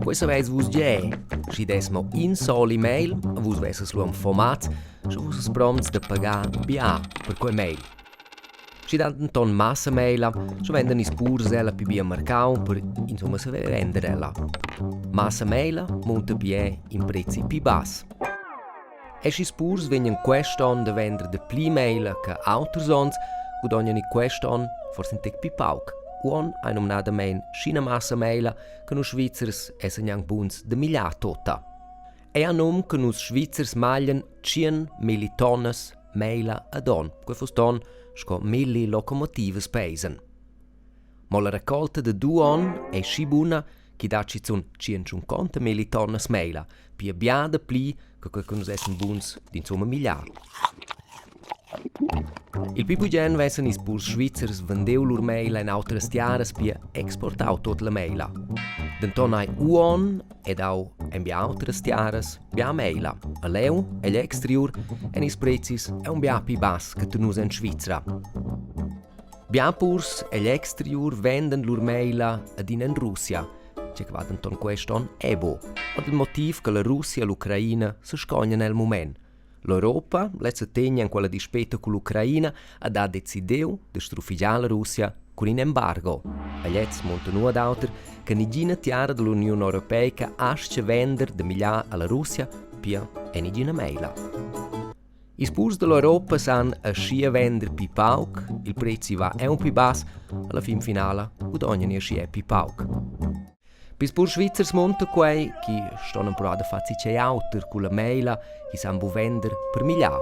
Quei saveis vus gie. Schi dess mo in soli mail, a vus vesses lu format, sche vus es promts da pagar bia per quei mail. Schi dat denton massa meila, sche vendan ils purs ella pi bia marcau per insumma saver vender ella. Massa meila munta pia in prezi pi bass. E sch'ils purs vegnan quest onn da vender dapli meila che auters onns, gudognan i quest onn forsa in tec pli pauc. Uonn hai numnadamein sc'ina massa meila che nus Svizzers essan gnanc buns da migliar tota. Ei ha num che nus Svizzers maglian tschien milli tonnas meila ad onn, quei fuss ton sco milli locomotivas peisen. Mo la raccolta da d'uonn ei schi buna ch'i dat schizun tschient milli tonnas meila, pia bia dapli che quei che nus essan buns d'insumma migliar. Il pli bugen vessen ils purs svizzers vendeu lur meila en autras tiaras, pia exportau tut la meila. Denton hai uonn ed au en bia autras tiaras bia meila. A leu, egl exteriur, ein ils prezis aunc bia pli bass che nus en Svizra. Bia purs egl exteriur vendan lur meila adina en Russia, tge che va denton quest onn è buc, ord il motiv che la Russia e l'Ucraina sescognan el mument. L'Europa, lezza tegna en quella dispeta cull'Ucraina, ed ha decidiu da strufigiar la Russia cun in embargo. E gliez munta nuot auter che negina tiara dall'Uniun Europeica astga vender da migliar alla Russia, pia è negina meila. Ils purs dall'Europa san aschia vender pli pauc, il prezi va aunc pli bass, alla fin finala gudognan ei aschia pli pauc. Pils purs svizzers munta quei ch'i ston empruar da far zatgei auter culla meila chi san buc vender per migliar.